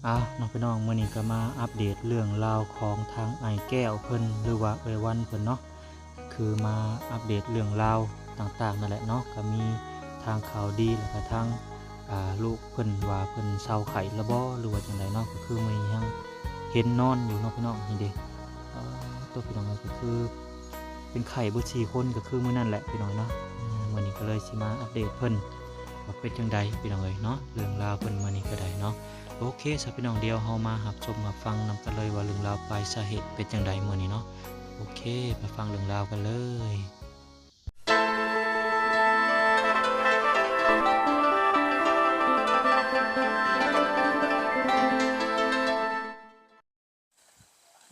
ອ້າວ ເນາະພີ່ນ້ອງ, ມື້ນີ້ກໍມາອັບເດດເລື່ອງລາວຂອງທາງອ້າຍແກ້ວເພິ່ນ ຫຼືວ່າເອື້ອຍວັນເພິ່ນເນາະ, ຄືມາອັບເດດເລື່ອງລາວຕ່າງໆນັ້ນແຫຼະເນາະ, ກໍມີທາງຂ່າວດີ ແລ້ວກໍທາງ ອ່າ ລູກເພິ່ນວ່າເພິ່ນເຊົາໄຂ້ແລ້ວບໍ່ ຫຼືວ່າຈັ່ງໃດເນາະ, ກໍຄືມື້ນີ້ຍັງເຫັນນອນຢູ່ເນາະພີ່ນ້ອງ. ນີ້ເດ້ ເອີ ໂຕ ພີ່ນ້ອງເອີຍ, ກໍຄືເປັນໄຂ້ເບິດສີ່ຄົນ ກໍຄືມື້ນັ້ນແຫຼະພີ່ນ້ອງເນາະ. ອືມ ມື້ນີ້ກໍເລີຍຊິມາອັບເດດເພິ່ນວ່າເປັນຈັ່ງໃດພີ່ນ້ອງເອີຍເນາະ, ເລື່ອງລາວເພິ່ນມື້ນີ້ກໍໄດ້ເນາະ. ໂອເຄ ຊະພີ່ນ້ອງ, ດຽວເຮົາມາຮັບຊົມຮັບຟັງນຳກັນເລີຍວ່າເລື່ອງລາວປາຍສາເຫດເປັນຈັ່ງໃດມື້ນີ້ເນາະ. ໂອເຄ ມາຟັງເລື່ອງລາວກັນເລີຍ.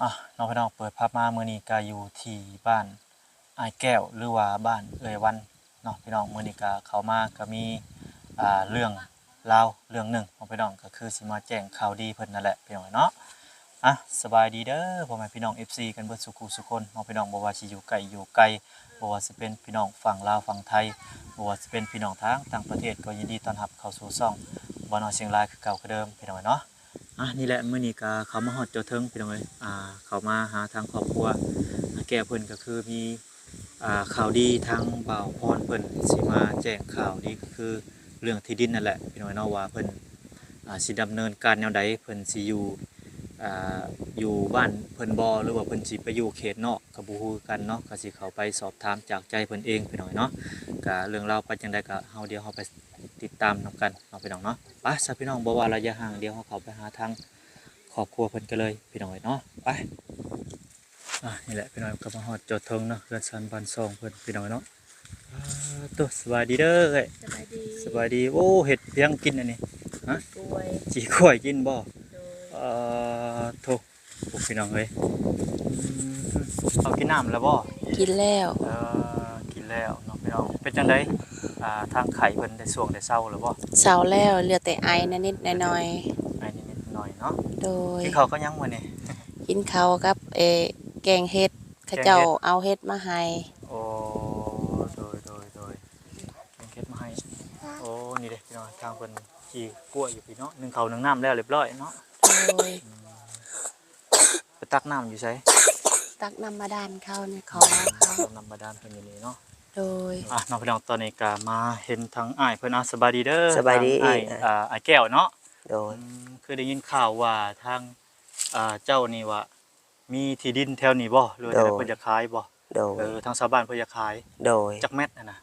ອ່ະ ເນາະ ພີ່ນ້ອງ, ເປີດພາບມາມື້ນີ້ກະຢູ່ທີ່ບ້ານອ້າຍແກ້ວ ຫຼືວ່າບ້ານເອື້ອຍວັນເນາະພີ່ນ້ອງ. ມື້ນີ້ກະເຂົ້າມາກະມີ ອ່າ ເລື່ອງລາວເລື່ອງໜຶ່ງເນາະພີ່ນ້ອງ, ກະຄືຊິມາແຈ້ງຂ່າວດີເພິ່ນນັ້ນແຫຼະພີ່ນ້ອງເນາະ. ອ່ະ ສະບາຍດີເດີພໍ່ແມ່ພີ່ນ້ອງ ເອັຟຊີ ກັນເບິດສູ່ຄູ່ສູ່ຄົນເນາະພີ່ນ້ອງ, ບໍ່ວ່າຊິຢູ່ໃກ້ຢູ່ໄກ, ບໍ່ວ່າຊິເປັນພີ່ນ້ອງຝັ່ງລາວຝັ່ງໄທ, ບໍ່ວ່າຊິເປັນພີ່ນ້ອງທາງຕ່າງປະເທດ ກໍຍິນດີຕ້ອນຮັບເຂົ້າສູ່ຊ່ອງບ່າວນ້ອຍຊຽງລາຍຄືເກົ່າຄືເດີມພີ່ນ້ອງເນາະ. ອ່ະ ນີ້ແຫຼະ ມື້ນີ້ກະເຂົ້າມາຮອດຈົນເຖິງພີ່ນ້ອງເອີຍ, ອ່າ ເຂົ້າມາຫາທາງຄອບຄົວອ້າຍແກ້ວເພິ່ນ, ກໍຄືມີ ອ່າ ຂ່າວດີ ທາງບ່າວພອນເພິ່ນຊິມາແຈ້ງຂ່າວດີ ກໍຄືເລື່ອງທີ່ດິນນັ້ນແຫຼະພີ່ນ້ອງເນາະ, ວ່າເພິ່ນ ອ່າ ຊິດຳເນີນການແນວໃດ, ເພິ່ນຊິຢູ່ ອ່າ ຢູ່ບ້ານເພິ່ນບໍ່ ຫຼືວ່າເພິ່ນຊິໄປຢູ່ເຂດນອກ ກໍບໍ່ຮູ້ຄືກັນເນາະ, ກໍຊິເຂົ້າໄປສອບຖາມຈາກໃຈເພິ່ນເອງພີ່ນ້ອງເນາະ. ກະເລື່ອງລາວໄປຈັ່ງໃດ ກະເຮົາ ດຽວເຮົາໄປຕິດຕາມນຳກັນເນາະພີ່ນ້ອງເນາະ. ໄປຊະພີ່ນ້ອງ, ບໍ່ວ່າໄລຍະຫ່າງ, ດຽວເຮົາເຂົ້າໄປຫາທາງຄອບຄົວເພິ່ນກັນເລີຍພີ່ນ້ອງເນາະ. ໄປ ອ່ະ ນີ້ແຫຼະພີ່ນ້ອງ, ກໍມາຮອດຈົນເຖິງເນາະ, ເຮືອນຊານບ້ານຊ່ອງເພິ່ນພີ່ນ້ອງເນາະ. ອ່າ ໂຕ ສະບາຍດີເດີເອື້ອຍ. ສະບາຍດີ. ສະບາຍດີ. ໂອ້ ເຮັດຫຍັງກິນອັນນີ້? ຮະ? ຈີ່ກ້ວຍ. ຈີ່ກ້ວຍກິນບໍ່? ໂດຍ. ອ່າ ໂທ ໂອ້ ພີ່ນ້ອງເອີຍ. ອືມ ເອົາກິນນ້ຳແລ້ວບໍ່? ກິນແລ້ວ. ເອີ ກິນແລ້ວເນາະພີ່ນ້ອງ. ເປັນຈັ່ງໃດ ອ່າ ທາງໄຂ້ເພິ່ນໄດ້ຊ່ວງໄດ້ເຊົາແລ້ວບໍ່? ເຊົາແລ້ວ, ເຫຼືອແຕ່ໄອນິດໆໜ້ອຍໆ. ໄອນິດໆໜ້ອຍໆເນາະ. ໂດຍ. ກິນເຂົ້າກັບຫຍັງມື້ນີ້? ກິນເຂົ້າກັບ ເອີ ແກງເຫັດ ເຂົາເຈົ້າເອົາເຫັດມາໃຫ້. ໂອ້ ໂດຍ ໂດຍ ໂດຍ. ເກັບມາໃຫ້. ໂອ້ ນີ້ເດ້ພີ່ນ້ອງ, ທາງເພິ່ນຈີ່ກ້ວຍຢູ່ພີ້ເນາະ, ໜຶ້ງເຂົ້າໜຶ້ງນ້ຳແລ້ວຮຽບຮ້ອຍເນາະ. ໂດຍ. ອືມ ໄປຕັກນ້ຳຢູ່ໃສ? ຕັກນ້ຳບາດານເຂົານີ້ ຂໍເຂົາ. ຕັກນ້ຳບາດານເພິ່ນຢູ່ນີ້ເນາະ. ໂດຍ. ອ່ະ ເນາະ ພີ່ນ້ອງ, ຕອນນີ້ກະມາເຫັນທາງອ້າຍເພິ່ນ. ອ່ະ ສະບາຍດີເດີ. ສະບາຍດີ. ທາງອ້າຍ ເອີ ອ້າຍແກ້ວເນາະ. ໂດຍ. ອືມ ຄືໄດ້ຍິນຂ່າວວ່າທາງ ອ່າ ເຈົ້ານີ້ວ່າ ມີທີ່ດິນແຖວນີ້ບໍ່ ຫຼືວ່າ ໂດຍ ຈັ່ງໃດ ເພິ່ນຢາກຂາຍບໍ່? ໂດຍ. ເອີ ທາງຊາວບ້ານເພິ່ນຢາກຂາຍ. ໂດຍ. ຈັກແມັດຫັ້ນນະ?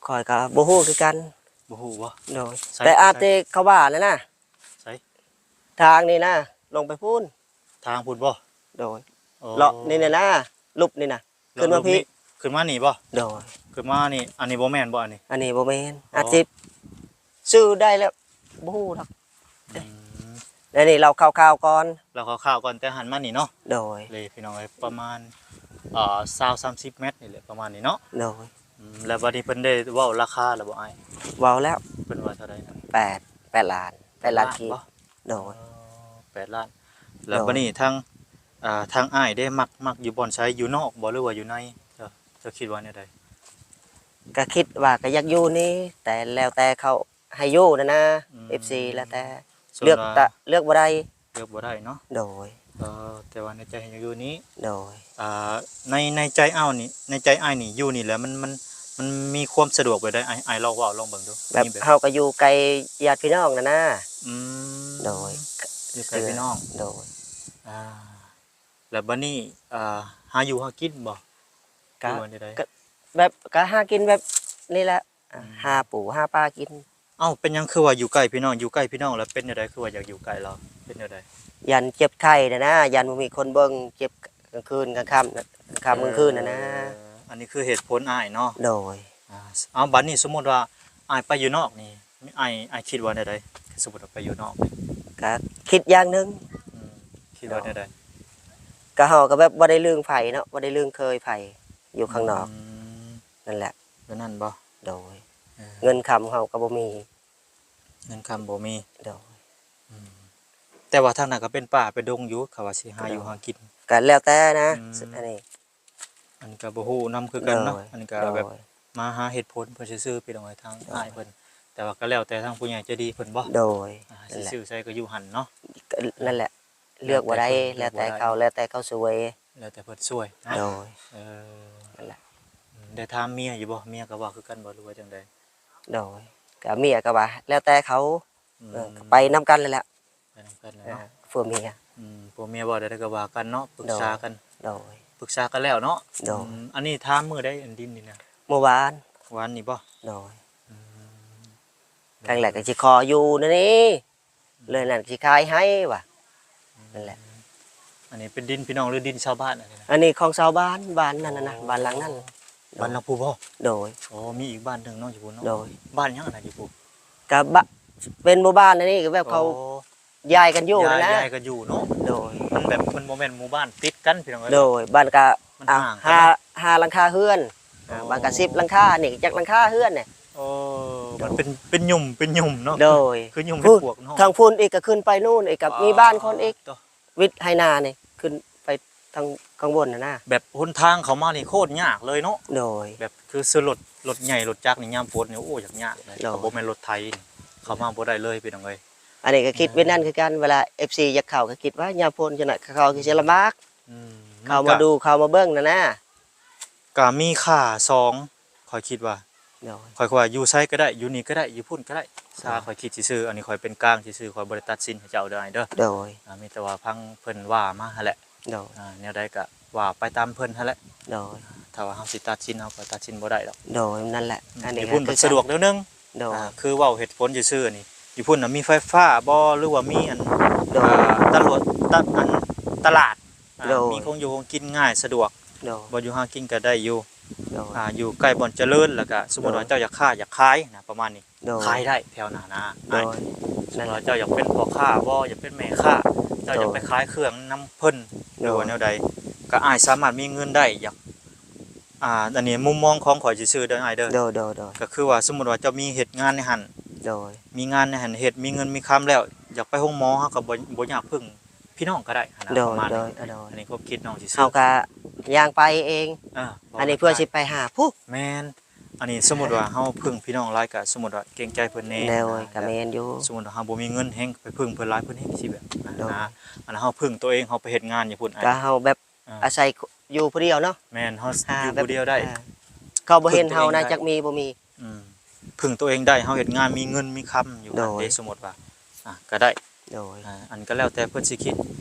ຂ້ອຍກໍບໍ່ຮູ້ຄືກັນ. ບໍ່ຮູ້ບໍ່? ໂດຍ. ໃສ ແຕ່ອາດ ໃສ ແຕ່ເຂົາວ່ານັ້ນນະ. ໃສ? ທາງນີ້ນະ ລົງໄປພຸ້ນ. ທາງພຸ້ນບໍ່? ໂດຍ. ອໍ ເລາະນີ້ນະ ຫຼຸບນີ້ນະ. ຂຶ້ນມາພີ້ ຂຶ້ນມານີ້ບໍ່? ໂດຍ. ຂຶ້ນມານີ້ ອັນນີ້ບໍ່ແມ່ນບໍ່ ອັນນີ້? ອັນນີ້ບໍ່ແມ່ນ. ອໍ ອາດຊິຊື່ໄດ້ແລ້ວ ບໍ່ຮູ້ດອກ. ອືມ ແລ້ວນີ້ເລົ່າຄ່າວໆກ່ອນ ເລົ່າຄ່າວໆກ່ອນ ແຕ່ຫັ້ນມານີ້ເນາະ. ໂດຍ. ເລີຍ ພີ່ນ້ອງເອີຍ ປະມານ ເອີ ຊາວ ສາມສິບແມັດນີ້ແຫຼະ ປະມານນີ້ເນາະ. ໂດຍ. ອືມ ແລ້ວບັດນີ້ເພິ່ນໄດ້ເວົ້າລາຄາແລ້ວບໍ່ອ້າຍ? ເວົ້າແລ້ວ. ເພິ່ນວ່າເທົ່າໃດນະ? ແປດ ແປດລ້ານ ແປດລ້ານກີບ. ແປດລ້ານບໍ່? ໂດຍ. ອໍ ແປດລ້ານ. ແລ້ວ ໂດຍ ບັດນີ້ທາງ ອ່າ ທາງອ້າຍເດ້ ມັກ ມັກຢູ່ບ່ອນໃສ? ຢູ່ນອກບໍ່ ຫຼືວ່າຢູ່ໃນ? ເຈົ້າ ເຈົ້າຄິດວ່າແນວໃດ? ກະຄິດວ່າກະຢາກຢູ່ນີ້ ແຕ່ແລ້ວແຕ່ເຂົາໃຫ້ຢູ່ນັ້ນນະ. ອືມ ເອັຟຊີ ແລ້ວແຕ່ ສ່ວນ ເລືອກ ວ່າ ຕະ ເລືອກບໍ່ໄດ້. ເລືອກບໍ່ໄດ້ເນາະ. ໂດຍ. ເອີ ແຕ່ວ່າໃນໃຈຢາກຢູ່ນີ້. ໂດຍ. ອ່າ ໃນ ໃນໃຈອ້າຍນີ້ ໃນໃຈອ້າຍນີ້ ຢູ່ນີ້ແລ້ວມັນ ມັນ ມັນມີຄວາມສະດວກແບບໃດ? ອ້າຍ ອ້າຍລອງເວົ້າລອງເບິ່ງດູ. ແບບ ມີແບບ ເຮົາກໍຢູ່ໃກ້ຍາດພີ່ນ້ອງນັ້ນນະ. ອືມ ໂດຍ. ຢູ່ໃກ້ພີ່ນ້ອງ. ໂດຍ. ອ່າ ແລ້ວບັດນີ້ ອ່າ ຫາຢູ່ຫາກິນບໍ່? ກະ ຫຼືວ່າແນວໃດ? ກະແບບ ກະຫາກິນແບບນີ້ແຫຼະ. ອືມ ຫາປູຫາປາກິນ. ເອົ້າ ເປັນຫຍັງຄືວ່າຢູ່ໃກ້ພີ່ນ້ອງ? ຢູ່ໃກ້ພີ່ນ້ອງແລ້ວເປັນແນວໃດ? ຄືວ່າຢາກຢູ່ໃກ້ລາວ ເປັນແນວໃດ? ຢ້ານເຈັບໄຂ້ຫັ້ນນະ ຢ້ານບໍ່ມີຄົນເບິ່ງ ເຈັບກາງຄືນກາງຄ່ຳ ກາງຄ່ຳກາງຄືນຫັ້ນນະ. ເອີ ອັນນີ້ຄືເຫດຜົນອ້າຍເນາະ. ໂດຍ. ອ່າ ເອົາ ບັດນີ້ສົມມຸດວ່າອ້າຍໄປຢູ່ນອກນີ້ ອ້າຍ ອ້າຍຄິດວ່າແນວໃດ? ສົມມຸດວ່າໄປຢູ່ນອກ ກະຄິດຢ່າງໜຶ່ງ. ອືມ ຄິດວ່າແນວໃດ? ກະເຮົາກະແບບບໍ່ໄດ້ລຶ້ງໃຜເນາະ ບໍ່ໄດ້ລຶ້ງເຄີຍໃຜ ຢູ່ຂ້າງນອກ. ອືມ ນັ້ນແຫຼະ. ແບບນັ້ນບໍ່? ໂດຍ. ເອີ ເງິນຄຳເຮົາກໍບໍ່ມີ. ເງິນຄຳບໍ່ມີ. ໂດຍ. ອືມ ແຕ່ວ່າທາງນັ້ນກໍເປັນປ່າເປັນດົງຢູ່ ເຂົາວ່າຊິຫາຢູ່ຫາກິນ. ໂດຍ. ກໍແລ້ວແຕ່ນະ. ອືມ ອັນນີ້ ອັນນີ້ກໍບໍ່ຮູ້ນຳຄືກັນເນາະ. ໂດຍ. ອັນນີ້ກໍແບບ ໂດຍ ມາຫາເຫດຜົນເພິ່ນຊື່ໆ ພີ່ນ້ອງເອີຍ ທາງ ໂດຍ ອ້າຍເພິ່ນ. ຕ່ວ່າກໍແລ້ວແຕ່ທາງຜູ້ໃຫຍ່ໃຈດີເພິ່ນບໍ່? ໂດຍ ອ່າ ຊິຊື້ໃສກໍຢູ່ຫັ້ນເນາະ. ກໍນັ້ນແຫຼະ ເລືອກບໍ່ໄດ້ ແລ້ວແຕ່ເພິ່ນ ແລ້ວແຕ່ເຂົາ ແລ້ວແຕ່ເຂົາຊ່ວຍ ແລ້ວແຕ່ເພິ່ນຊ່ວຍເນາະ. ໂດຍ ເອີ ນັ້ນແຫຼະ. ອືມ ໄດ້ຖາມເມຍຢູ່ບໍ່? ເມຍກໍເວົ້າຄືກັນບໍ່ ຫຼືວ່າຈັ່ງໃດ? ໂດຍ ກໍເມຍກໍວ່າແລ້ວແຕ່ເຂົາ. ອືມ ເອີ ກໍໄປນຳກັນນັ້ນແຫຼະ ໄປນຳກັນແຫຼະເນາະ ເອີ ຜົວເມຍ. ອືມ ຜົວເມຍເວົ້າແນວໃດກໍວ່າກັນເນາະ ປຶກສາກັນ. ໂດຍ ໂດຍ ປຶກສາກັນແລ້ວເນາະ. ໂດຍ ອືມ ອັນນີ້ຖາມມື້ໃດ ອັນດິນນີ້ນະ? ເມື່ອວານ ວານນີ້ບໍ່? ໂດຍ ອືມ ຄັ້ງແລກກໍຊິຂໍຢູ່ນັ້ນນີ້ ເລີຍນັ້ນຊິຂາຍໃຫ້ວ່າ ນັ້ນແຫຼະ. ອັນນີ້ເປັນດິນພີ່ນ້ອງ ຫຼືດິນຊາວບ້ານອັນນີ້ນະ? ອັນນີ້ຂອງຊາວບ້ານ ບ້ານນັ້ນນະ ໂອ້ ບ້ານຫຼັງນັ້ນ. ບ້ານຫຼັງພຸ້ນບໍ່? ໂດຍ ໂອ້ ມີອີກບ້ານໜຶ່ງເນາະ ຢູ່ພຸ້ນເນາະ. ໂດຍ ບ້ານຫຍັງອັນນັ້ນຢູ່ພຸ້ນ? ກໍບ້ານ ເປັນໝູ່ບ້ານອັນນີ້ ກໍແບບເຂົາ ອໍ ຍ້າຍກັນຢູ່ນັ້ນນະ. ຍ້າຍ ຍ້າຍກັນຢູ່ເນາະ. ໂດຍ ມັນແບບ ມັນບໍ່ແມ່ນໝູ່ບ້ານຕິດກັນພີ່ນ້ອງເອີຍ. ໂດຍ ບ້ານກະ ມັນ ອ່າ ຫ່າງກັນ ຫ້າ ເນາະ ຫ້າຫຼັງຄາເຮືອນ. ອໍ ອ່າ ບ້ານກະສິບຫຼັງຄາ ອັນນີ້ຈັກຫຼັງຄາເຮືອນນີ້. ໂອ້ ໂດຍ ມັນເປັນ ເປັນຫຍຸ່ມ ເປັນຫຍຸ່ມເນາະ. ໂດຍ ຄືຫຍຸ່ມເຫັດປວກເນາະ. ທາງພຸ້ນອີກກໍຂຶ້ນໄປນູ້ນອີກ ກໍມີບ້ານຄົນອີກ ເຮັດໄຮ່ນານີ້ ຂຶ້ນໄປທາງຂ້າງບົນຫັ້ນນະ. ແບບຫົນທາງເຂົ້າມານີ້ໂຄດຍາກເລີຍເນາະ. ໂດຍ ແບບຄືຊື້ລົດ ລົດໃຫຍ່ລົດຈັກນີ້ຍາມຝົນນີ້ ໂອ້ ຍາກໆເລີຍ. ໂດຍ ກໍບໍ່ແມ່ນລົດໄຖນີ້ ເຂົ້າມາບໍ່ໄດ້ເລີຍພີ່ນ້ອງເອີຍ. ອັນນີ້ກໍຄິດແບບນັ້ນຄືກັນ ເວລາເອັຟຊີຢາກເຂົ້າກໍຄິດວ່າຍາມຝົນຈັ່ງນັ້ນ ເຂົາຄືຊິລຳບາກ. ອືມ ເຂົ້າມາດູ ເຂົ້າມາເບິ່ງນັ້ນນະ ກໍມີຄ່າສອງ ຂ້ອຍຄິດວ່າ. ໂດຍ ຂ້ອຍວ່າຢູ່ໃສກໍໄດ້ ຢູ່ນີ້ກໍໄດ້ ຢູ່ພຸ້ນກໍໄດ້ ຖ້າ ໂດຍ ຂ້ອຍຄິດຊື່ໆ ອັນນີ້ຂ້ອຍເປັນກາງຊື່ໆ ຂ້ອຍບໍ່ໄດ້ຕັດສິນໃຫ້ເຈົ້າເດີອ້າຍເດີ. ໂດຍ ອ່າ ມີແຕ່ວ່າຟັງເພິ່ນວ່າມາຫັ້ນແຫຼະ. ໂດຍ ອ່າ ແນວໃດກໍວ່າໄປຕາມເພິ່ນຫັ້ນແຫຼະ. ໂດຍ ຖ້າວ່າເຮົາຊິຕັດສິນ ເຮົາກໍຕັດສິນບໍ່ໄດ້ດອກ. ໂດຍ ນັ້ນແຫຼະ. ອືມ ອັນນີ້ຢູ່ພຸ້ນກໍສະດວກແນວໜຶ່ງ. ໂດຍ ອ່າ ຄືເວົ້າເຫດຜົນຊື່ໆນີ້ ຢູ່ພຸ້ນນະມີໄຟຟ້າບໍ່ ຫຼືວ່າມີອັນ ໂດຍ ອ່າ ຕະຫຼາດ ຕະ ອັນ ຕະຫຼາດ ອ່າ ໂດຍ ມີຂອງຢູ່ຂອງກິນງ່າຍສະດວກ. ໂດຍ ບ່ອນຢູ່ຫາກິນກໍໄດ້ຢູ່. ໂດຍ ອ່າ ຢູ່ໃກ້ບ່ອນຈະເລີນ ແລ້ວກໍສົມມຸດວ່າ ໂດຍ ເຈົ້າຢາກຄ້າຢາກຂາຍນະ ປະມານນີ້ ໂດຍ ຂາຍໄດ້ແຖວນັ້ນນະ. ໂດຍ ອ່າ ສົມມຸດວ່າເຈົ້າຢາກເປັນພໍ່ຄ້າບໍ່ ຢາກເປັນແມ່ຄ້າ ເຈົ້າຢາກ ໂດຍ ໄປຂາຍເຄື່ອງນຳເພິ່ນ ໂດຍ ຫຼືວ່າແນວໃດ ກໍອ້າຍສາມາດມີເງິນໄດ້. ຢາກ ອ່າ ອັນນີ້ມຸມມອງຂອງຂ້ອຍຊື່ໆເດີອ້າຍເດີ. ໂດຍ ໂດຍ ໂດຍ ກໍຄືວ່າສົມມຸດວ່າເຈົ້າມີເຮັດງານໃນຫັ້ນ ໂດຍ ມີງານໃນຫັ້ນເຮັດ ມີເງິນມີຄຳແລ້ວ ຢາກໄປໂຮງໝໍ ເຮົາກໍບໍ່ ບໍ່ຍາກເພິ່ງພີ່ນ້ອງກໍໄດ້ຫັ້ນນະ. ໂດຍ ປະມານນີ້ ໂດຍ ໂດຍ ອັນນີ້ຄວາມຄິດນ້ອງຊື່ໆ ເຮົາກໍຍ່າງໄປເອງ. ເອີ ອັນນີ້ເພື່ອຊິໄປຫາຜູ້ ແມ່ນ ອັນນີ້ສົມມຸດວ່າເຮົາເພິ່ງພີ່ນ້ອງຫຼາຍ ກໍສົມມຸດວ່າເກງໃຈເພິ່ນແດ່. ໂດຍ ກໍແມ່ນຢູ່ ສົມມຸດວ່າເຮົາບໍ່ມີເງິນແຮງໄປເພິ່ງເພິ່ນຫຼາຍ ເພິ່ນແຮງຊິແບບ ໂດຍ ນະ ອັນເຮົາເພິ່ງຕົວເອງ ເຮົາໄປເຮັດງານຢູ່ພຸ້ນ ກໍເຮົາແບບ ອ່າ ອາໄສຢູ່ຜູ້ດຽວເນາະ. ແມ່ນ ເຮົາ ອ່າ ຢູ່ຜູ້ດຽວໄດ້ ແບບ ອ່າ ເຂົາບໍ່ເຫັນເຮົານະ ເພິ່ງຕົວເອງໄດ້ ຈັກມີບໍ່ມີ. ອືມ ເພິ່ງຕົວເອງໄດ້ ເຮົາເຮັດງານມີເງິນມີຄຳຢູ່ຫັ້ນເດ້. ໂດຍ ສົມມຸດວ່າ ອ່າ ກໍໄດ້. ໂດຍ ອ່າ ອັນກໍແລ້ວແຕ່ເພິ່ນຊິຄິດ.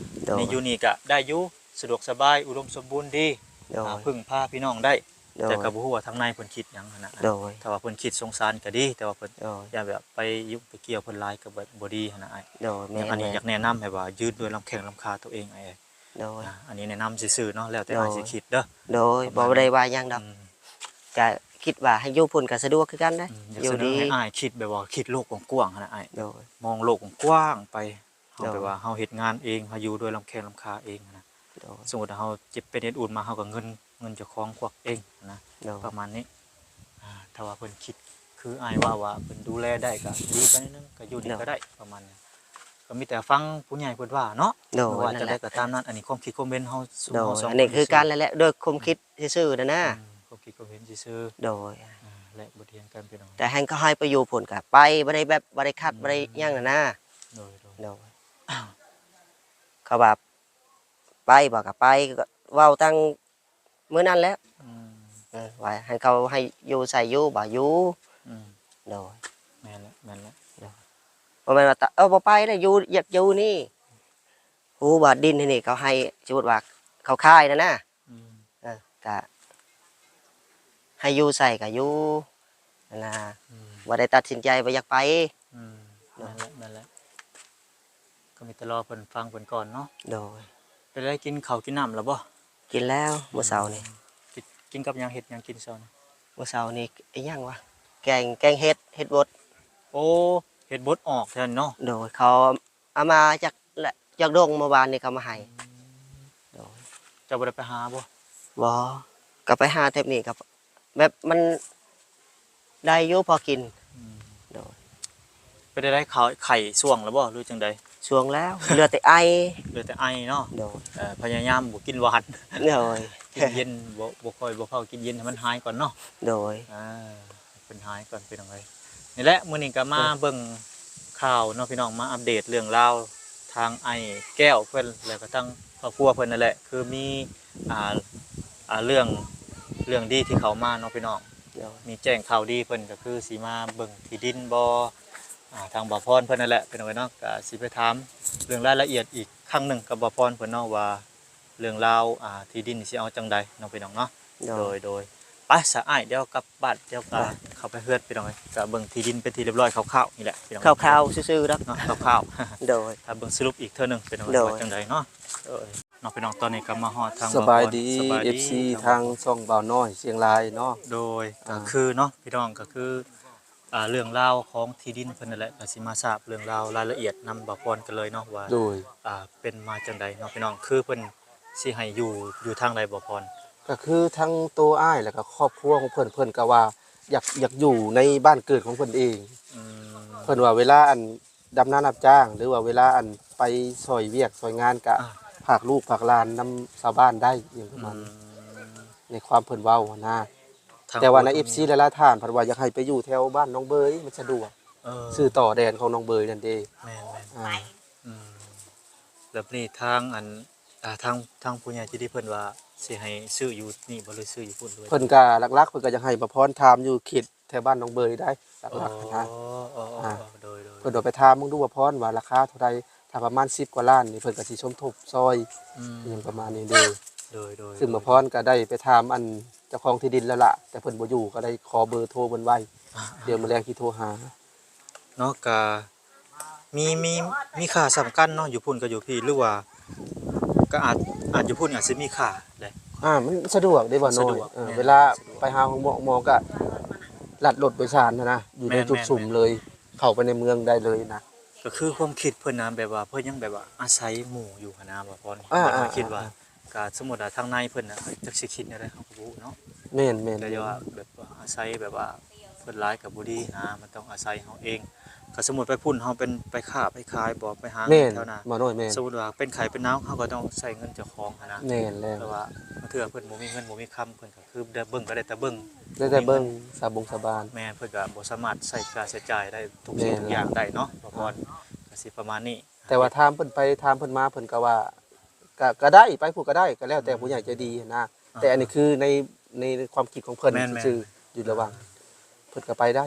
ໂດຍ ນີ້ຢູ່ນີ້ກໍໄດ້ຢູ່ ສະດວກສະບາຍ ອຸດົມສົມບູນດີ. ໂດຍ ອ່າ ເພິ່ງພາພີ່ນ້ອງໄດ້. ໂດຍ ແຕ່ກໍບໍ່ຮູ້ວ່າທາງໃນເພິ່ນຄິດຫຍັງຫັ້ນນະ. ໂດຍ ຖ້າວ່າເພິ່ນຄິດສົງສານກໍດີ ແຕ່ວ່າເພິ່ນ ໂດຍ ຢ້ານແບບໄປຫຍຸ້ງໄປກ່ຽວເພິ່ນຫຼາຍກໍແບບບໍ່ດີຫັ້ນນະອ້າຍ. ໂດຍ ແມ່ນ ອັນນີ້ ແມ່ນ ຢາກແນະນຳໃຫ້ວ່າຢືນດ້ວຍລຳແຂ້ງລຳຂາຕົວເອງອ້າຍ. ໂດຍ ອ່າ ອັນນີ້ແນະນຳຊື່ໆເນາະ ແລ້ວແຕ່ອ້າຍຊິຄິດເດີ. ໂດຍ ປະມານນັ້ນ ບໍ່ໄດ້ວ່າຫຍັງດອກ. ອືມ ກະຄິດວ່າໃຫ້ຢູ່ພຸ້ນກະສະດວກຄືກັນເດ້. ອືມ ຢາກສະເໜີໃຫ້ອ້າຍຄິດແບບວ່າຄິດໂລກກວ້າງໆຫັ້ນນະອ້າຍ. ໂດຍ ມອງໂລກກວ້າງໆໄປ ເຮົາ ໂດຍ ແບບວ່າເຮົາເຮັດງານເອງ ເຮົາຢູ່ດ້ວຍລຳແຂ້ງລຳຂາເອງນະ. ໂດຍ ສົມມຸດວ່າເຮົາເຈັບເປັນເຮັດອຸ່ນມາ ເຮົາກໍເງິນ ເງິນເຈົ້າຂອງຄວັກເອງນະ. ໂດຍ ປະມານນີ້. ອ່າ ຖ້າວ່າເພິ່ນຄິດຄືອ້າຍເວົ້າວ່າເພິ່ນດູແລໄດ້ກໍດີໄປໜ້ອຍໜຶ່ງ ກໍຢູ່ນີ້ ໂດຍ ກໍໄດ້ ປະມານນີ້. ກໍມີແຕ່ຟັງຜູ້ໃຫຍ່ເພິ່ນວ່າເນາະ. ໂດຍ ວ່າຈັ່ງໃດກໍຕາມນັ້ນ ອັນນີ້ຄວາມຄິດຄວາມເຫັນເຮົາ ເຮົາສອງຄົນ ອັນນີ້ຄືກັນແຫຼະ ໂດຍຄວາມຄິດຊື່ໆນັ້ນນະ. ອືມ ຄວາມຄິດຄວາມເຫັນຊື່ໆ. ໂດຍ ອ່າ ແລະບົດຮຽນກັນພີ່ນ້ອງ ແຕ່ແຮ່ງເຂົາໃຫ້ໄປຢູ່ພຸ້ນກໍໄປ ບໍ່ໄດ້ແບບ ບໍ່ໄດ້ຂັດ ອືມ ບໍ່ໄດ້ຫຍັງນັ້ນນະ. ໂດຍ ໂດຍ ໂດຍ ເຂົາວ່າໄປບໍ່ກໍໄປ ກໍເວົ້າຕັ້ງ ມື້ນັ້ນແຫຼະ. ອືມ ເອີ ວ່າໃຫ້ເຂົາໃຫ້ຢູ່ໃສຢູ່ບໍ່ຢູ່. ອືມ ໂດຍ ແມ່ນແຫຼະ ແມ່ນແຫຼະ. ໂດຍ ບໍ່ແມ່ນວ່າຕະ ເອີ ບໍ່ໄປແລ້ວ ຢູ່ ຢາກຢູ່ນີ້ ຮູ້ວ່າດິນທີ່ນີ້ເຂົາໃຫ້ ສົມມຸດວ່າເຂົາຂາຍນັ້ນນະ. ອືມ ເອີ ກະໃຫ້ຢູ່ໃສກະຢູ່ຫັ້ນນະ. ອືມ ບໍ່ໄດ້ຕັດສິນໃຈວ່າຢາກໄປ. ອືມ ໂດຍ ແມ່ນແຫຼະ ແມ່ນແຫຼະ. ກໍມີແຕ່ລໍເພິ່ນຟັງເພິ່ນກ່ອນເນາະ. ໂດຍ ໄດ້ ໄດ້ກິນເຂົ້າກິນນ້ຳແລ້ວບໍ່? ກິນແລ້ວ ມື້ເຊົ້ານີ້. ອືມ ກິນ ກິນກັບຫຍັງ ເຮັດຫຍັງກິນເຊົ້ານີ້? ມື້ເຊົ້ານີ້ອີຫຍັງວະ ແກງ ແກງເຫັດ ເຫັດບົດ. ໂອ້ ເຫັດບົດອອກແທ້ເນາະ. ໂດຍ ເຂົາເອົາມາຈາກ ຈາກດົງ ເມື່ອວານນີ້ເຂົາມາໃຫ້. ອືມ ໂດຍ ເຈົ້າບໍ່ໄດ້ໄປຫາບໍ່? ບໍ່ ກໍໄປຫາແຖບນີ້ກໍ ແບບມັນໄດ້ຢູ່ພໍກິນ. ອືມ ໂດຍ ເປັນໃດ ໄດ້ໄຂ້ ໄຂ້ຊ່ວງແລ້ວບໍ່ ຫຼືຈັ່ງໃດ? ຊ່ວງແລ້ວ ເຫຼືອແຕ່ໄອ. ເຫຼືອແຕ່ໄອເນາະ. ໂດຍ ເອີ ພະຍາຍາມບໍ່ກິນຫວານ. ໂດຍ ກິນເຢັນ ບໍ່ ບໍ່ຄ່ອຍ ບໍ່ເຂົ້າກິນເຢັນໃຫ້ມັນຫາຍກ່ອນເນາະ. ໂດຍ ອ່າ ໃຫ້ເພິ່ນຫາຍກ່ອນ ພີ່ນ້ອງເອີຍ. ນີ້ແຫຼະ ມື້ນີ້ກໍມາເບິ່ງຂ່າວເນາະພີ່ນ້ອງ ມາອັບເດດເລື່ອງລາວທາງອ້າຍແກ້ວເພິ່ນ ແລ້ວກໍທາງຄອບຄົວເພິ່ນນັ້ນແຫຼະ ຄືມີ ອ່າ ອ່າ ເລື່ອງ ເລື່ອງດີທີ່ເຂົ້າມາເນາະພີ່ນ້ອງ ມີແຈ້ງຂ່າວດີ ເພິ່ນກໍຄືຊິມາເບິ່ງທີ່ດິນບໍ່ ອ່າ ທາງບ່າວພອນເພິ່ນນັ້ນແຫຼະ ພີ່ນ້ອງເອີຍເນາະ ກໍຊິໄປຖາມເລື່ອງລາຍລະອຽດອີກຄັ້ງໜຶ່ງກັບບ່າວພອນເພິ່ນເນາະ ວ່າເລື່ອງລາວ ອ່າ ທີ່ດິນຊິເອົາຈັ່ງໃດເນາະພີ່ນ້ອງເນາະ. ໂດຍ ໂດຍ ໂດຍ ໄປຊະອ້າຍ ດຽວກັບບ້ານ ດຽວກໍເຂົ້າໄປເຮືອນພີ່ນ້ອງເອີຍ ກໍເບິ່ງທີ່ດິນເປັນທີ່ຮຽບຮ້ອຍຄ່າວໆນີ້ແຫຼະພີ່ນ້ອງ ຄ່າວໆຊື່ໆດອກເນາະ ຄ່າວໆ ໂດຍ ຖ້າເບິ່ງສະຫຼຸບອີກເທື່ອໜຶ່ງພີ່ນ້ອງເອີຍ ວ່າຈັ່ງໃດເນາະ. ໂດຍ ເນາະພີ່ນ້ອງ ຕອນນີ້ກໍມາຮອດທາງ ສະບາຍດີ ເອັຟຊີ ທາງຊ່ອງບ່າວນ້ອຍຊຽງລາຍເນາະ. ໂດຍ ອ່າ ກໍຄືເນາະພີ່ນ້ອງ ກໍຄື ອ່າ ເລື່ອງລາວຂອງທີ່ດິນເພິ່ນນັ້ນແຫຼະ ກໍຊິມາຊາບເລື່ອງລາວລາຍລະອຽດນຳບ່າວພອນກັນເລີຍເນາະ ວ່າ ໂດຍ ອ່າ ເປັນມາຈັ່ງໃດເນາະພີ່ນ້ອງ ຄືເພິ່ນຊິໃຫ້ຢູ່ ຢູ່ທາງໃດບ່າວພອນ? ກໍຄືທັງໂຕອ້າຍ ແລ້ວກໍຄອບຄົວຂອງເພິ່ນ ເພິ່ນກໍວ່າຢາກ ຢາກຢູ່ໃນບ້ານເກີດຂອງເພິ່ນເອງ ອືມ ເພິ່ນວ່າເວລາ ອັນ ດຳນາຮັບຈ້າງ ຫຼືວ່າເວລາ ອັນ ໄປຊ່ອຍວຽກຊ່ອຍງານ ກະ ອ່າ ຝາກລູກຝາກຫຼານນຳຊາວບ້ານໄດ້ ອີ່ຫຍັງປະມານນີ້ ອືມ ໃນຄວາມເພິ່ນເວົ້າຫັ້ນນະ. ແຕ່ວ່າໃນ ເອັຟຊີ ຫຼາຍໆທ່ານເພິ່ນວ່າຢາກໃຫ້ໄປຢູ່ແຖວບ້ານໜອງເບີຍ ມັນສະດວກ ເອີ ຊື່ຕໍ່ແດນຂອງໜອງເບີຍນັ້ນເດ້. ແມ່ນໆ ອ່າ ອືມ ແລ້ວບາດນີ້ທາງ ອັນ ອ່າ ທາງ ທາງຜູ້ໃຫຍ່ໃຈດີເພິ່ນວ່າຊິໃຫ້ຊື້ຢູ່ນີ້ບໍ່ ຫຼືຊື້ຢູ່ພຸ້ນ ຫຼືວ່າ ເພິ່ນກະຫຼັກໆ ເພິ່ນກະຢາກໃຫ້ບ່າວພອນຖາມຢູ່ເຂດ ແຖວບ້ານໜອງເບີຍໄດ້ ຫຼັກໆ ອໍ ຫັ້ນນະ ອໍ ອ່າ ໂດຍໆ ເພິ່ນວ່າໄປຖາມເບິ່ງດູວ່າພອນວ່າລາຄາເທົ່າໃດ ຖ້າປະມານສິບກວ່າລ້ານນີ້ ເພິ່ນກໍຊິສົມທົບຊ່ອຍ ອືມ ອີ່ຫຍັງປະມານນີ້ເດ້. ໂດຍໆ ຊຶ່ງບ່າວພອນກໍໄດ້ໄປຖາມ ອັນ ເຈົ້າຂອງທີ່ດິນແລ້ວລະ ແຕ່ເພິ່ນບໍ່ຢູ່ ກໍໄດ້ຂໍເບີໂທເພິ່ນໄວ້ ອ່າໆ ດຽວມື້ແລງຊິໂທຫາເນາະ. ກະ ມີ ມີ ມີຄ່າສ່ຳກັນເນາະ ຢູ່ພຸ້ນກັບຢູ່ພີ້ ຫຼືວ່າກໍອາດ ອາດຢູ່ພຸ້ນອາດຊິມີຄ່າແຫຼະ. ອ່າ ມັນສະດວກເດ້ບ່າວນ້ອຍ ສະດວກ ເອີ ແມ່ນ ເວລາ ສະດວກ ໄປຫາໂຮງໝໍ ໝໍກໍລັດລົດໂດຍສານຫັ້ນນະ ຢູ່ໃນ ແມ່ນໆ ຈຸດສຸມເລີຍ ເຂົ້າໄປໃນເມືອງໄດ້ເລີຍນະ. ກໍຄືຄວາມຄິດເພິ່ນນະ ແບບວ່າເພິ່ນຍັງແບບວ່າອາໄສໝູ່ຢູ່ຫັ້ນນະ ບ່າວພອນ ອ່າ ຄິດວ່າ ອ່າ ກໍສົມມຸດວ່າທາງໃນເພິ່ນນະ ຈັກຊິຄິດແນວໃດເຮົາກໍບໍ່ຮູ້ເນາະ. ແມ່ນໆ ແຕ່ວ່າແບບວ່າອາໄສແບບວ່າ ເພິ່ນຫຼາຍກໍບໍ່ດີນະ ມັນຕ້ອງອາໄສເຮົາເອງ. ກໍສົມມຸດໄປພຸ້ນ ເຮົາເປັນໄປຄ້າໄປຂາຍບໍ່ ໄປຫາ ແມ່ນ ແຖວນະ ບ່າວນ້ອຍ ແມ່ນ ສົມມຸດວ່າເປັນໄຂ້ເປັນໜາວ ເຮົາກໍຕ້ອງໃຊ້ເງິນເຈົ້າຂອງຫັ້ນນະ. ແມ່ນແລ້ວ ແຕ່ວ່າບາງເທື່ອເພິ່ນບໍ່ມີເງິນບໍ່ມີຄຳ ເພິ່ນກໍຄືໄດ້ເບິ່ງກໍໄດ້ແຕ່ເບິ່ງ ໄດ້ແຕ່ເບິ່ງ ມີເງິນ ສາບົງສາບານ. ແມ່ນ ເພິ່ນກໍບໍ່ສາມາດໃຊ້ຄ່າໃຊ້ຈ່າຍໄດ້ທຸກສິ່ງ ແມ່ນ ທຸກຢ່າງໄດ້ເນາະ ບ່າວພອນ ກໍຊິປະມານນີ້. ແຕ່ວ່າຖາມເພິ່ນໄປຖາມເພິ່ນມາ ເພິ່ນກໍວ່າ ກໍ ກໍໄດ້ ໄປພຸ້ນກໍໄດ້ ກໍແລ້ວແຕ່ ອືມ ຜູ້ໃຫຍ່ໃຈດີຫັ້ນນະ. ອ່າ ແຕ່ອັນນີ້ຄືໃນ ໃນ ໃນຄວາມຄິດຂອງເພິ່ນ ແມ່ນໆ ຊື່ໆ ຢູ່ລະຫວ່າງ ອ່າ ເພິ່ນກໍໄປໄດ້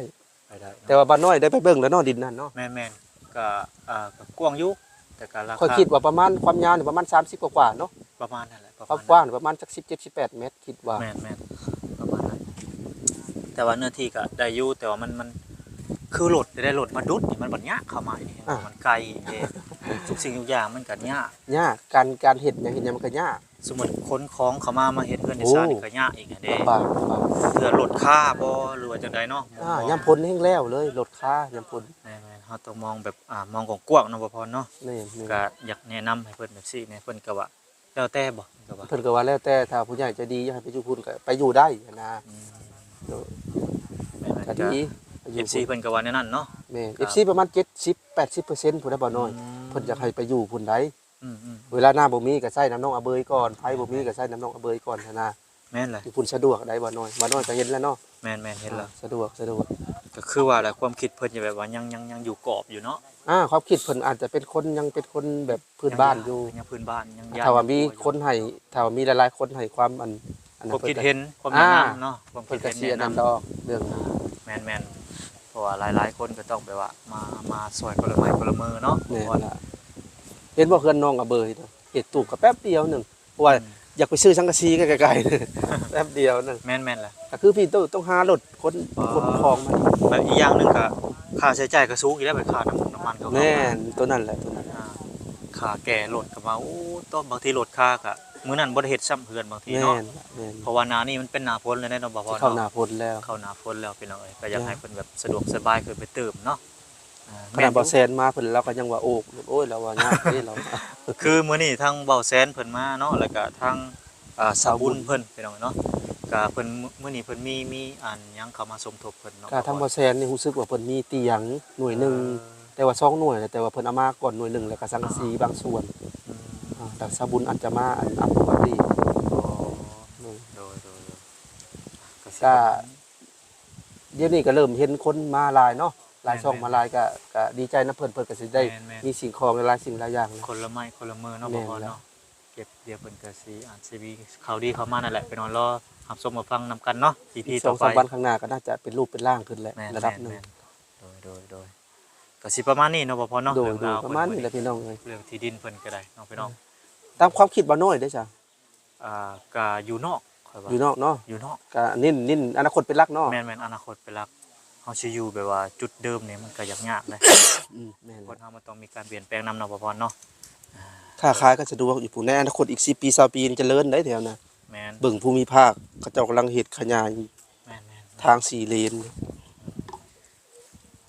ໄປໄດ້ເນາະ. ແຕ່ວ່າບ່າວນ້ອຍໄດ້ໄປເບິ່ງແລ້ວເນາະ ດິນນັ້ນເນາະ. ແມ່ນໆ ກໍ ອ່າ ກໍກວ້າງຢູ່ ແຕ່ກໍລາຄາ ຂ້ອຍຄິດວ່າປະມານຄວາມຍາວນີ້ປະມານສາມສິບກວ່າໆເນາະ ປະມານນັ້ນແຫຼະ ຄວາມກວ້າງປະມານຈັກສິບເຈັດ ສິບແປດແມັດ ຄິດວ່າ ແມ່ນໆ ປະມານນັ້ນ. ແຕ່ວ່າເນື້ອທີ່ກໍໄດ້ຢູ່ ແຕ່ວ່າມັນ ມັນຄືລົດ ໄດ້ລົດມາດຸດນີ້ ມັນບັດຍາກເຂົ້າມານີ້ ອ່າ ມັນໄກເດ້ ທຸກສິ່ງທຸກຢ່າງມັນກໍຍາກ ຍາກ ການ ການເຮັດຫຍັງເຮັດຫຍັງມັນກໍຍາກ. ສົມມຸດຂົນຂອງເຂົ້າມາ ມາເຮັດເຮືອນເຮັດຊານນີ້ ໂອ້ ກໍຍາກອີກຫັ້ນເດ້ ລຳບາກ ລຳບາກ. ເທື່ອລົດຄາບໍ່ ຫຼືວ່າຈັ່ງໃດເນາະ ອ່າ ຍາມຝົນແຮງແລ້ວເລີຍ ລົດຄາຍາມຝົນ. ແມ່ນໆ ເຮົາຕ້ອງມອງແບບ ອ່າ ມອງກວ້າງໆເນາະ ບ່າວພອນເນາະ. ແມ່ນໆ ກໍຢາກແນະນຳໃຫ້ເພິ່ນແບບຊີ້ແດ່ ເພິ່ນກໍວ່າແລ້ວແຕ່ບໍ່ ເພິ່ນກໍວ່າ ເພິ່ນກໍວ່າແລ້ວແຕ່ ຖ້າຜູ້ໃຫຍ່ໃຈດີຢາກໃຫ້ໄປຢູ່ພຸ້ນກໍໄປຢູ່ໄດ້ຫັ້ນນະ. ອືມ ໂດຍ ແມ່ນໆ ກໍດີ ກໍ ເອັຟຊີ ເພິ່ນກໍວ່າແນວນັ້ນເນາະ. ແມ່ນ ກໍ ເອັຟຊີ ປະມານເຈັດສິບ ແປດສິບເປີເຊັນ ພຸ້ນນະ ບ່າວນ້ອຍ ອືມ ເພິ່ນຢາກໃຫ້ໄປຢູ່ພຸ້ນໃດ. ອືມໆ ເວລານ້ຳບໍ່ມີກໍໃຊ້ນ້ຳໜອງອະເບີຍກ່ອນ ໄຟບໍ່ມີກໍໃຊ້ນ້ຳໜອງອະເບີຍກ່ອນຫັ້ນນະ. ແມ່ນແຫຼະ ຢູ່ພຸ້ນສະດວກໄດ໋ ບ່າວນ້ອຍ ບ່າວນ້ອຍກໍເຫັນແລ້ວເນາະ. ແມ່ນໆ ເຫັນແລ້ວ ອ່າ ສະດວກ ສະດວກ. ກໍຄືວ່າແຫຼະ ຄວາມຄິດເພິ່ນຍັງແບບວ່າ ຍັງ ຍັງ ຍັງຢູ່ກອບຢູ່ເນາະ. ອ່າ ຄວາມຄິດເພິ່ນອາດຈະເປັນຄົນ ຍັງເປັນຄົນແບບພື້ນບ້ານຢູ່ ຍັງ ຍັງພື້ນບ້ານ ຍັງ ຖ້າວ່າມີຄົນໃຫ້ ຖ້າວ່າມີຫຼາຍໆຄົນໃຫ້ຄວາມ ອັນ ອັນນັ້ນ ຄວາມຄິດເຫັນ ຄວາມແນະນຳເນາະ ອ່າ ຄວາມຄິດເຫັນ ເພິ່ນກໍຊິອັນນັ້ນດອກ ເລື່ອງນີ້. ແມ່ນໆ ເພາະວ່າຫຼາຍໆຄົນກໍຕ້ອງແບບວ່າ ມາ ມາຊ່ອຍຄົນລະໄມ້ຄົນລະມືເນາະ. ແມ່ນລະ ເຫັນບໍ່ ເຮືອນນ້ອງອະເບີຍ ເຮັດຕູບກໍແປັບດຽວໜຶ່ງ ເພາະວ່າ ອືມ ຢາກໄປຊື້ສັງກະສີໃກ້ໆ ແປັບດຽວໜຶ່ງ. ແມ່ນໆ ລະ ກໍຄືພີ່ຕ້ອງ ຕ້ອງຫາລົດຂົນ ອໍ ຂົນຂອງມາ. ແລ້ວອີກຢ່າງໜຶ່ງກໍຄ່າໃຊ້ຈ່າຍກໍສູງອີກແລ້ວ ໄປຄ່ານ້ຳມັນເຂົາ. ແມ່ນ ໂຕນັ້ນແຫຼະ ໂຕນັ້ນ ອ່າ ຄ່າແກ່ລົດກໍມາ ໂອ້ ຕ້ອງ ບາງທີລົດຄາກໍ ມື້ນັ້ນບໍ່ໄດ້ເຮັດຊ້ຳເຮືອນບາງທີເນາະ. ແມ່ນ ແມ່ນ ເພາະວ່າໜ້ານີ້ມັນເປັນໜ້າຝົນແລ້ວເນາະ ບ່າວພອນເນາະ. ເຂົ້າໜ້າຝົນແລ້ວ ເຂົ້າໜ້າຝົນແລ້ວ ພີ່ນ້ອງເອີຍ ກໍຢາກໃຫ້ເພິ່ນແບບສະດວກສະບາຍຂຶ້ນໄປຕື່ມເນາະ. ອ່າ ຂະໜາດ ແມ່ນຢູ່ ບ່າວແສນມາເພິ່ນ ລາວກໍຍັງວ່າ ໂອ້ ໂອ້ຍ ລາວວ່າຍາກເດ້ ລາວວ່າ. ຄືມື້ນີ້ທາງບ່າວແສນເພິ່ນມາເນາະ ແລ້ວກໍທາງ ອ່າ ສາວບຸນ ສາວບຸນເພິ່ນ ພີ່ນ້ອງເນາະ ກໍເພິ່ນ ມື້ນີ້ເພິ່ນມີ ມີອັນຫຍັງເຂົ້າມາສົມທົບເພິ່ນເນາະ. ກໍທາງບ່າວແສນນີ້ຮູ້ສຶກວ່າເພິ່ນມີຕຽງໜ່ວຍໜຶ່ງ ເອີ ແຕ່ວ່າສອງໜ່ວຍ ແຕ່ວ່າເພິ່ນເອົາມາກ່ອນໜ່ວຍໜຶ່ງ ແລ້ວກໍສັງກະສີ ອ່າ ບາງສ່ວນ. ອືມ ອ່າ ແລ້ວສາວບຸນອາດຈະມາອັນອັບປະຕິ. ອໍ ໂດຍ ໂດຍ ໂດຍ ໂດຍ ກໍຊິ ກໍ ເປັນ ດຽວນີ້ກໍເລີ່ມເຫັນຄົນມາຫຼາຍເນາະ ຫຼາຍຊ່ອງມາຫຼາຍ ກໍ ກໍດີໃຈນຳເພິ່ນ ເພິ່ນກໍຊິໄດ້ ແມ່ນໆ ມີສິ່ງຂອງຫຼາຍໆສິ່ງຫຼາຍຢ່າງ ຄົນລະໄມ້ຄົນລະມືເນາະ ແມ່ນ ພໍ່ພອນເນາະ ເກັບ ດຽວເພິ່ນກໍຊິ ອາດຊິມີຂ່າວດີເຂົ້າມານັ້ນແຫຼະ ໄປນອນລໍຮັບຊົມຮັບຟັງນຳກັນເນາະ ອີພີ ອີກສອງສາມວັນຂ້າງໜ້າກໍໜ້າຈະເປັນຮູບເປັນຮ່າງຂຶ້ນແຫຼະ ແມ່ນໆ ລະດັບໜຶ່ງ ໂດຍໆ ໂດຍ ກໍຊິປະມານນີ້ເນາະ ພໍ່ພອນເນາະ ໂດຍໆ ເລື່ອງລາວ ປະມານນີ້ແຫຼະພີ່ນ້ອງເອີຍ ເລື່ອງທີ່ດິນເພິ່ນກໍໄດ້ເນາະ ພີ່ນ້ອງ ຕາມຄວາມຄິດບ່າວນ້ອຍເດ້ຊະ ອ່າ ກະຢູ່ນອກ ຂ້ອຍວ່າ ຢູ່ນອກເນາະ ຢູ່ນອກ ກະເນັ້ນ ເນັ້ນອະນາຄົດເປັນຫຼັກເນາະ ແມ່ນໆ ອະນາຄົດເປັນຫຼັກ ເຮົາຊິຢູ່ແບບວ່າຈຸດເດີມນີ້ມັນກະຍາກໆເດ້ ອືມ ແມ່ນ ຄົນເຮົາມັນຕ້ອງມີການປ່ຽນແປງນຳເນາະ ພໍ່ພອນເນາະ ອ່າ ຄ້າຂາຍກໍສະດວກຢູ່ພຸ້ນ ໃນອະນາຄົດອີກສິບປີ ຊາວປີນີ້ຈະເລີນໄດ໋ແຖວນະ ແມ່ນ ເບິ່ງພູມິພາກ ເຂົາເຈົ້າກຳລັງເຮັດຂະຫຍາຍ ແມ່ນໆໆ ທາງສີ່ເລນ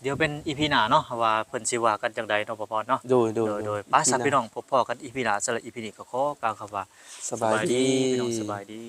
ດຽວເປັນອີພີໜ້າເນາະ ວ່າເພິ່ນຊິວ່າກັນຈັ່ງໃດເນາະ ພໍ່ພອນເນາະ ໂດຍໆ ໂດຍໆ ໄປ ພີ່ນ້ອງ ພໍ້ກັນອີພີໜ້າ ສຳລັບອີພີນີ້ກໍຂໍກ່າວຄຳວ່າ ສະບາຍດີ ສະບາຍດີ ພີ່ນ້ອງ ສະບາຍດີ.